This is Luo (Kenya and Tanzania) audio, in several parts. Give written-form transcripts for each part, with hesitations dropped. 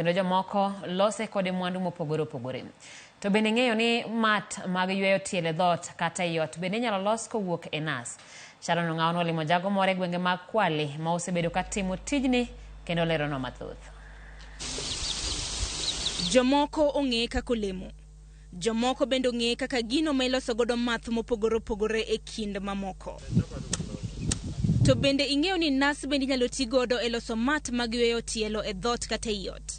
kendo jomoko lose kode mwandu mopogore opogore. To bende ing'eyo ni mat mag yweyo tielo e dhoot kata ei ot bende inyalo los kowuok e nas. Sharon Ong'awo nolimo jago moro e gwenge mag Kwale ma osebedo ka timo tijni kendo leronwa mathoth. Jomoko ong'eye kaka olemo. Jomoko bende ong'eye kaka gino ma iloso godo math mopogore opogore e kind mamoko. To bende ing'eyo ni nas bende inyalo ti godo e loso mat mag yweyo tielo e dhoot kata ei ot.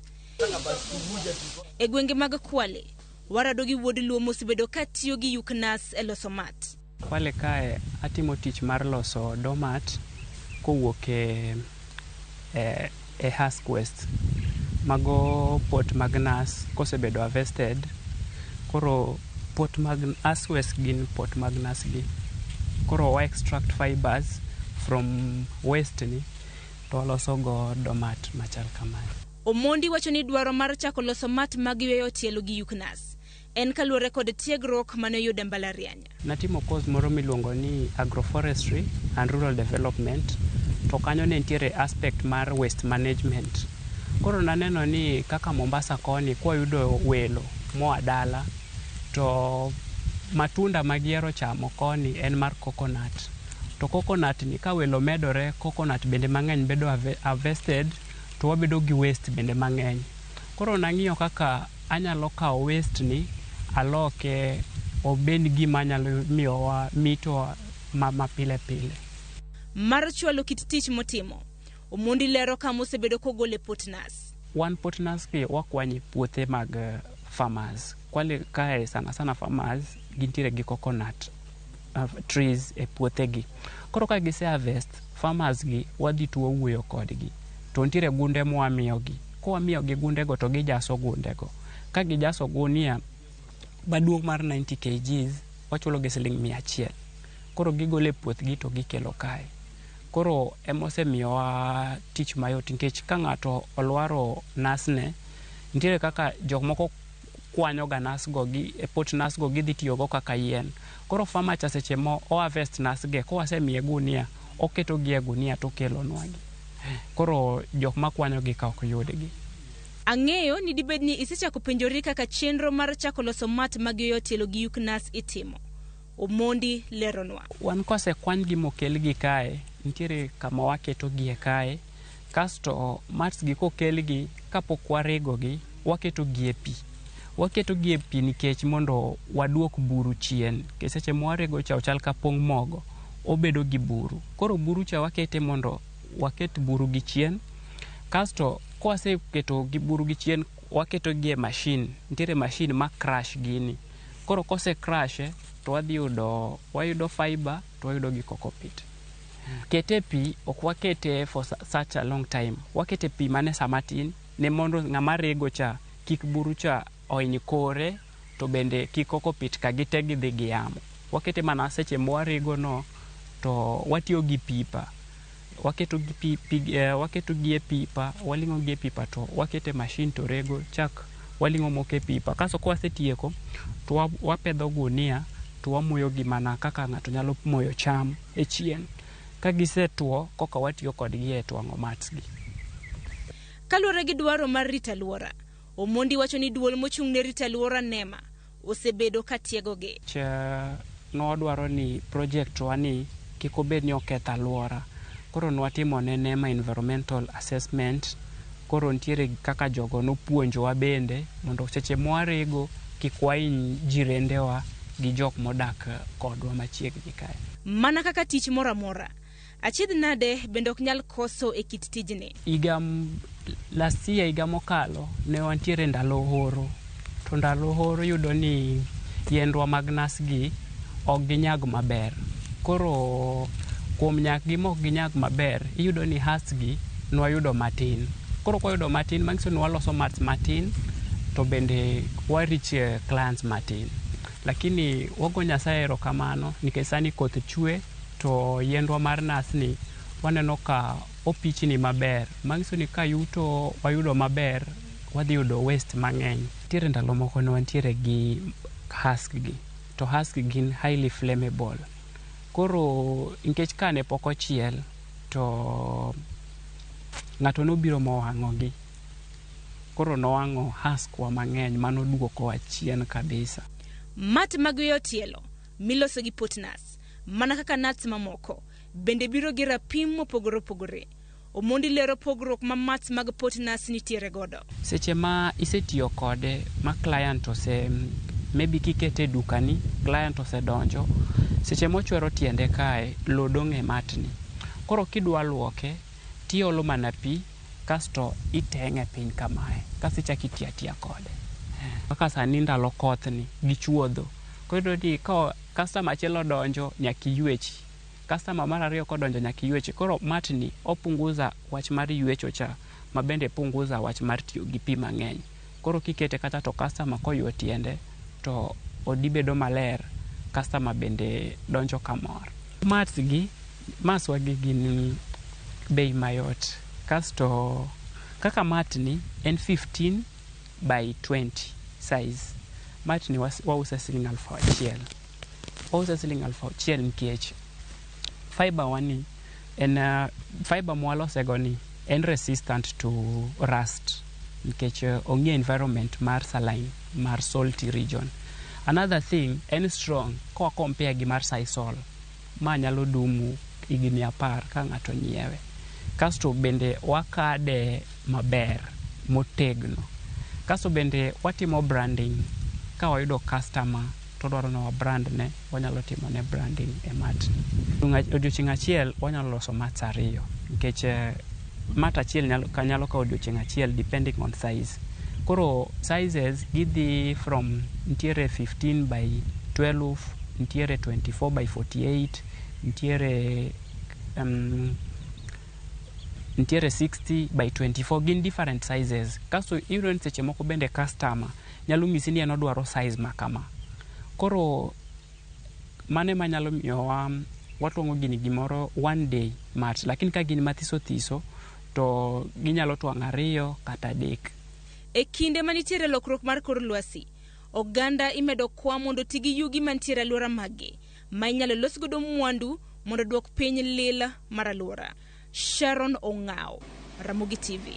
E gwenge mag Kwale, warado gi wuod Luo mosebedo ka tiyo gi yuk nas e loso mat. Kwale kae atimo tich mar loso doormat kowuok e husk waste. Mago pot mag nas kosebedo harvested. Koro pot mag husk waste gin pot mag nas gi. Koro wa extract fibers from waste ni to waloso go doormat machal kamae. Omondi wacho ni dwaro mar chako loso mat mag yweyo tielo gi yuk nas en kaluwore kod tiegruok mane oyudo e mbalariany. Natimo course moro miluongo ni agroforestry and rural development to kanyo ne nitiere aspect mar waste management. Koro naneno ni kaka Mombasa koni kwayudo welo moa dala to matunda ma gihero chamo koni en mar coconut. To coconut ni ka welo medore, coconut bende mang'eny bedo harvested to wabedo gi waste bende mang'eny. Koro nang'iyo kaka anyalo kawo waste ni aloke obed gima nyalo miyowa mito ma pile pile. Mar chwalo kit tich motimo, Omondi lero kama osebedo kogole pot nas. Wan pot nas gi wakwanyo e puothe mag farmers. Kwale kae sana sana farmers gintiere gi coconut trees e puothegi. Koro ka gise harvest, farmers gi wadhi to wawuoyo kodgi. To nitiere gunde mwamiyogi. Kawamiyogi gundego to gijaso gundego. Ka gijaso gunia maduong' mar 90 kgs, wachulogi siling 100. Koro gigolo e puothgi to gikelo kae. Koro emosemiyowa tich mayot nikech ka ng'ato olwaro nasne, nitiere kaka jok moko kwanyo ga nas go gi pot nas go gidhi tiyogo kaka yien. Koro farmer cha seche ma o harvest nas ge kowasemiye gunia, oketo gi e gunia to okelonwa gi. Koro jok makwanyo gi ka ok yudgi. Ang'eyo ni dibed ni isechako penjori kaka chenro mar chako loso mat mag yweyo tielo gi yuk nas itimo. Omondi leronwa. Wan kosekwany gi mokelgi kae, nitiere kama waketo gi e kae, kasto mats gi kokelgi kapok waregogi, waketo gi e pi. Waketo gi e pi nikech mondo waduok buru chien. Nikech seche mwarego cha ochal ka pong' mogo, obedo gi buru. Koro buru cha wakete mondo waket buru gi chien. Kasto kwaseketo gi buru gi chien, waketo gi e machine. Nitiere machine ma crush gini. Koro kose crush to wadhi yudo, wayudo fiber to wayudo gi cocopeat. Kete e pi, ok wakete for such a long time. Wakete pi mana sa matin ne mondo ng'ama rego cha kik buru cha ohiny kore to bende kik cocopeat ka gite gidhi gi yamo. Wakete mana seche mwarego no to watiyo gi pipa. Waketo gi pi, pi, waketo gi e pipa, waling'o gi e pipa to wakete machine to rego chak waling'o moko e pipa. Kasto kwasetieko to wapedho gunia to wamoyo gi mana kaka ng'ato nyalo moyo cham e chieng'. Ka gisetuo koka watiyo kodgi e twang'o mats gi. Kaluwore gi dwaro mar rito alwora, Omondi wacho ni duol mochung' ne rito alwora NEMA osebedo ka tiegogi. Nwadwaro ni project wa ni kik obed ni oketho alwora. Koro nwatimo ne NEMA environmental assessment. Koro nitiere kaka jogo nopuonjowa bende mondo seche mwarego kik wahiny jirendewa gi jok modak kodwa machiegni kae. Mana kaka tich moro amora, achiedh nade bende ok nyal koso e kit tijni. Higa last year, higa mokalo, ne wantiere ndalo oro. To ndalo oro yudo ni yiendwa mag nas gi ok ginyag maber. Koro kuom nyak gi mok ginyag maber, iyudo ni husk gi nwayudo matin. Koro kwayudo matin, manyiso ni waloso mats matin to bende wa reach clients matin. Lakini wago Nyasaye erokamano nikech sani koth chwe to yiendwa mar nas ni waneno ka opichni maber. Manyiso ni ka yuto wayudo maber, wadhi yudo waste mang'eny. Nitiere ndalo moko ne wantiere gi husk gi, to husk gin highly flammable. Koro nikech ka ne pok ochiel to ng'ato nobiro mowang'o gi. Koro nowang'o husk wa mang'eny, mano duokowa chien kabisa. Mat mag yweyo tielo miloso gi pot nas, mana kaka nuts mamoko, bende biro gi rapim mopogore opogore. Omondi lero pogruok ma mats mag pot nas nitiere godo. Seche ma isetiyo kode ma client ose, maybe kikete e dukani, client osedonjo, seche mochwero tiende kae, lo dong' e matni. Koro kidwa luoke, tiolo mana pi, kasto iteng'e piny kamae, kasto ichako itiyo atiya kode. Kaka sani ndalo kothni gi chuodho, koro iyudo ni ka customer achiel odonjo, nyaka iywechi. Customer mar ariyo kodonjo nyaka iywechi. Koro matni opunguza wach mar ywecho cha, ma bende punguza wach mar tiyo gi pi mang'eny. Koro kikete kacha to customer koywe tiende, to odi bedo maler, customer bende donjo kamor. Mats gi, mats wa gi gin bei mayot. Kasto kaka mat ni en 15 by 20 size. Mat ni wause siling 1000. Wause siling 1000 nikech fiber wani en fiber mwalose go ni en resistant to rust nikech ong'e environment mar saline, mar salty region. Another thing, en strong kwa compare gi mar sisal ma nyalo dumu higni 10 ka ng'ato nyiewe. Kasto bende wakade maber motegno. Kasto bende watimo branding ka wayudo customer to odwaro ni wa brand ne, wanyalo timo ne branding e mat. Odiochieng' achiel wanyalo loso mats ariyo nikech mat achiel nyalo kawo odiochieng' achiel depending on size. Koro sizes gidhi from nitiere 15 by 12, nitiere 24 by 48, nitiere 60 by 24, gin different sizes. Kasto iyudo ni seche moko bende customer nyalo nyisi ni en odwaro size ma kama. Koro mano ema nyalo miyowa watwang'o gini gimoro one day mat, lakini ka gin mathiso thiso to ginyalo twang'o ariyo kata adek. E kinde manitiere lokruok mar kor lwasi, oganda imedo kwa mondo ti gi yugi mantiere alwora maggi ma inyalo los godo mwandu mondo duok piny lil mar alwora. Sharon Ong'ao, Ramogi TV.